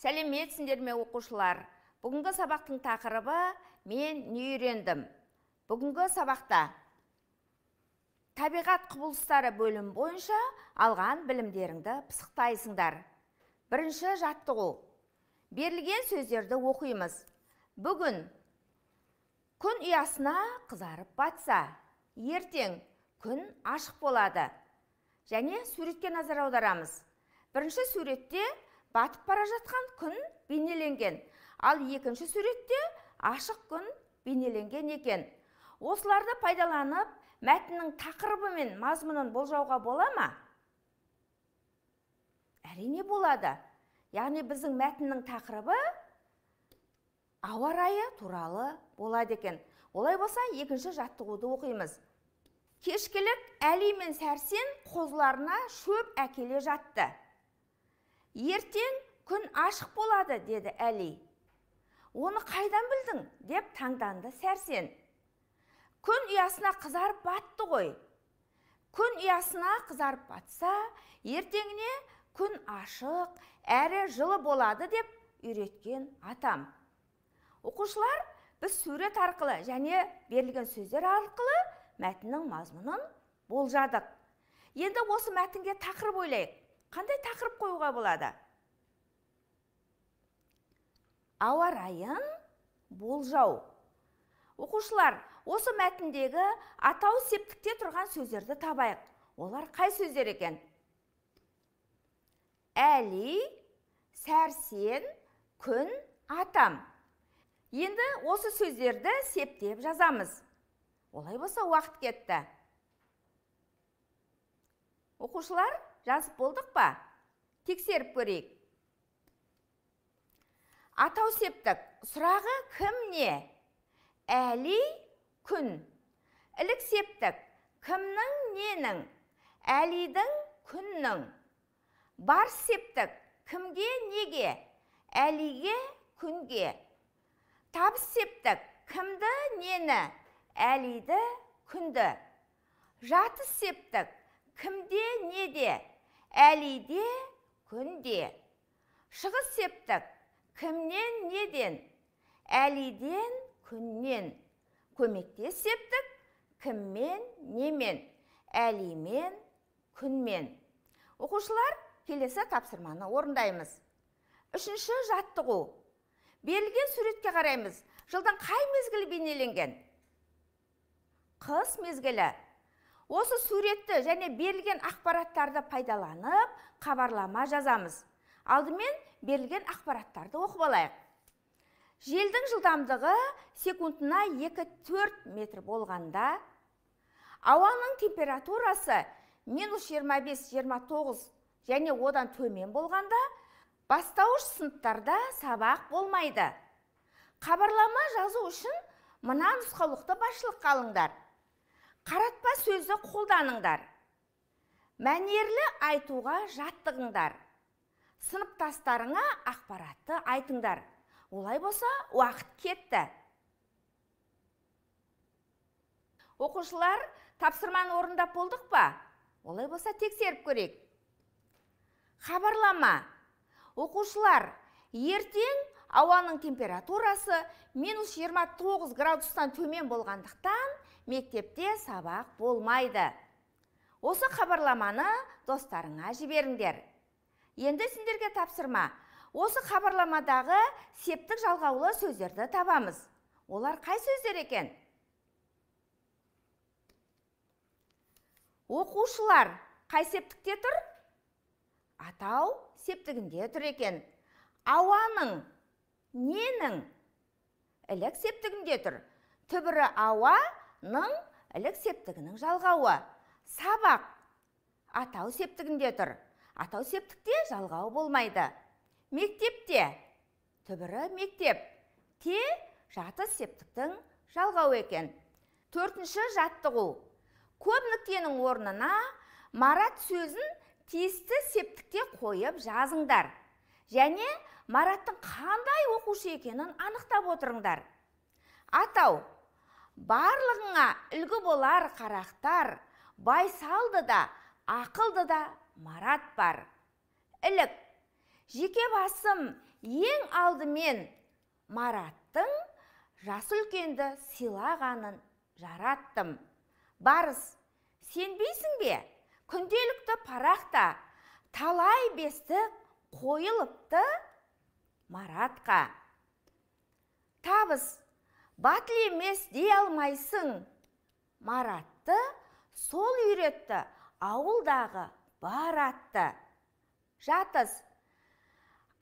Сәлеметсіңдер ме, оқушылар? Бүгінгі сабақтың тақырыбы «Мен не үйрендім?». Бүгінгі сабақта табиғат құбылыстары бөлімі бойынша алған білімдеріңді пысықтайсыңдар. Бірінші жаттығу. Берілген сөздерді оқимыз. Бүгін күн ұясына қызарып батса, ертең күн ашық болады. Және суретке назар аударамыз. Бірінші суретте батып бара жатқан күн бейнеленген, ал екінші суретте ашық күн бейнеленген екен. Осыларды пайдаланып, мәтіннің тақырыбы мен мазмұнын болжауға бола ма? Әрине болады. Яғни біздің мәтіннің тақырыбы ауа райы туралы болады екен. Олай болса, екінші жаттығуды оқимыз. Кешкілік Әли мен Сәрсен қозыларына шөп әкеле жатты. Ертең күн ашық болады, деді Әли. Оны қайдан білдің, деп таңданды Сәрсен. Күн ұясына қызарып батты ғой. Күн ұясына қызарып батса, ертеңіне күн ашық, әрі жылы болады деп үйреткен атам. Оқушылар, біз сурет арқылы және берілген сөздер арқылы мәтіннің мазмұнын болжадық. Енді осы мәтінге тақырып ойлайық. Қандай тақырып қоюға болады? Ауа райын болжау. Оқушылар, осы мәтіндегі атау септікте тұрған сөздерді табайық. Олар қай сөздер екен? Әли, Сәрсен, күн, атам. Енді осы сөздерді септеп жазамыз. Олай болса, уақыт кетті. Оқушылар, жазып болдық па? Тексеріп көрейік. Атау септік. Сұрағы кім не? Әли, күн. Ілік септік. Кімнің, ненің? Әлидің, күннің. Бар септік. Кімге, неге? Әлиге, күнге. Табыс септік. Кімді, нені? Әлиді, күнді. Жатыс септік. Кімде, неде? Әлиде, күнде. Шығыс септік. Кімнен, неден? Әлиден, күннен. Көмектес септік. Кіммен, немен? Әлимен, күнмен. Оқушылар, келесі тапсырманы орындаймыз. Үшінші жаттығу. Берілген суретке қараймыз. Жылдың қай мезгілі бейнеленген? Қыс мезгілі. Осы суретті және берілген ақпараттарды пайдаланып, хабарлама жазамыз. Алдымен берілген ақпараттарды оқып алайық. Желдің жылдамдығы секундына 2,4 метр болғанда, ауаның температурасы минус 25-29 және одан төмен болғанда, бастауыш сыныптарда сабақ болмайды. Хабарлама жазу үшін мына нұсқаулықты басшылыққа алыңдар. Қаратпа сөзді қолданыңдар. Мәнерлі айтуға жаттығыңдар. Сыныптастарыңа ақпаратты айтыңдар. Олай болса, уақыт кетті. Оқушылар, тапсырманы орындап болдық па? Олай болса, тексеріп көрейік. Хабарлама. Оқушылар, ертең ауаның температурасы минус 29 градустан төмен болғандықтан, мектепте сабақ болмайды. Осы хабарламаны достарыңа жіберіңдер. Енді сендерге тапсырма. Осы хабарламадағы септік жалғаулы сөздерді табамыз. Олар қай сөздер екен? Оқушылар қай септікте тұр? Атау септігінде тұр екен. Ауаның, ненің? Ілік септігінде тұр. Түбірі ауаның ілік септігінің жалғауы. Сабақ атау септігінде тұр. Атау септікте жалғау болмайды. Мектепте түбірі мектеп. Те жатыс септіктің жалғауы екен. Төртінші жаттығу. Көп нүктенің орнына Марат сөзін тиісті септікте қойып жазыңдар. Және Мараттың қандай оқушы екенін анықтап отырыңдар. Атау. Барлығыңа үлгі болар қарақтар, байсалды да, ақылды да Марат бар. Ілік. Жеке басым Ең алдымен Мараттың жасы үлкенді сыйлағанын жараттым. Барыс, сенбейсің бе? Күнделікті парақта талай бестік қойылыпты Маратқа. Табыс, батыл емес дей алмайсың. Маратты сол үйретті ауылдағы бар атты. Жатыс,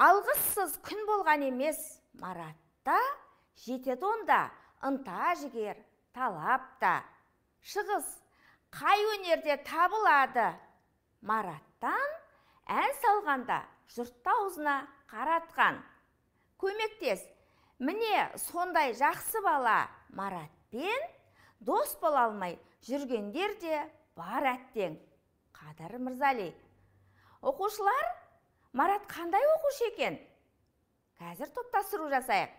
алғыссыз күн болған емес Маратта, жетеді онда ынта жігер талап та. Шығыс, қай өнерде табылады? Мараттан ән салғанда жұртты аузына қаратқан. Көмектес, міне сондай жақсы бала Маратпен дос бола алмай жүргендер де бар әттең. Қадыр Мырзали. Оқушылар, Марат қандай оқушы екен? Қазір топтастыру жасайық.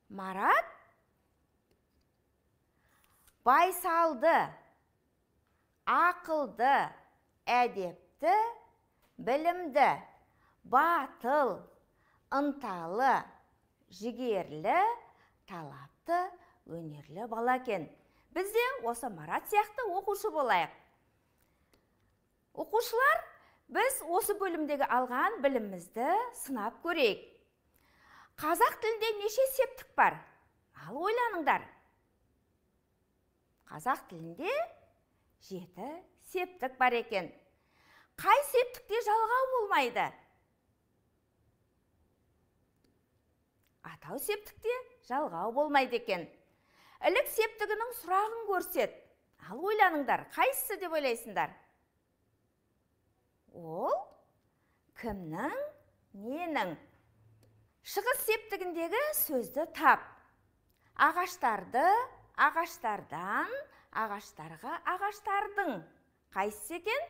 Марат байсалды, ақылды, әдепті, білімді, батыл, ынталы, жігерлі, талапты, өнерлі бала екен. Біз де осы Марат сияқты оқушы болайық. Оқушылар, біз осы бөлімдегі алған білімімізді сынап көрейік. Қазақ тілінде неше септік бар? Ал ойланыңдар. Қазақ тілінде 7 септік бар екен. Қай септікте жалғау болмайды? Атау септікте жалғау болмайды екен. Ілік септігінің сұрағын көрсет. Ал ойланыңдар, қайсысы деп ойлайсыңдар? Ол кімнің, ненің? Шығыс септігіндегі сөзді тап. Ағаштарды, ағаштардан, ағаштарға, ағаштардың. Қайсысы екен?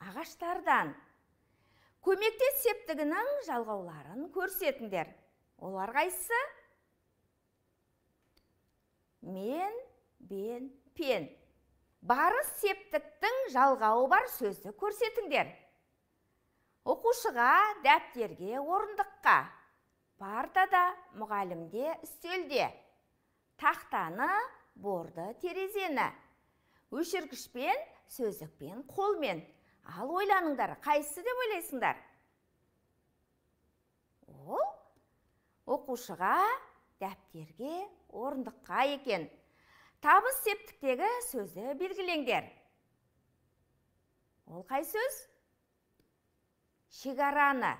Ағаштардан. Көмектес септігінің жалғауларын көрсетіңдер. Олар қайсысы? Мен, бен, пен. Барыс септіктің жалғауы бар сөзді көрсетіңдер. Оқушыға, дәптерге, орындыққа. Партада, мұғалімде, үстелде. Тақтаны, борды, терезені. Өшіргішпен, сөздікпен, қолмен. Ал ойланыңдар, қайсысы деп ойлайсыңдар? Ол оқушыға, дәптерге, орындыққа екен. Табыс септіктегі сөзді белгілеңдер. Ол қай сөз? Шекараны.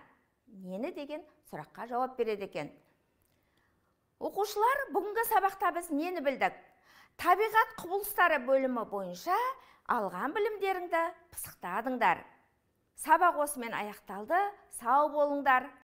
Нені деген сұраққа жауап береді екен. Оқушылар, бүгінгі сабақта біз нені білдік? Табиғат құбылыстары бөлімі бойынша алған білімдеріңді пысықтадыңдар. Сабақ осымен аяқталды. Сау болыңдар.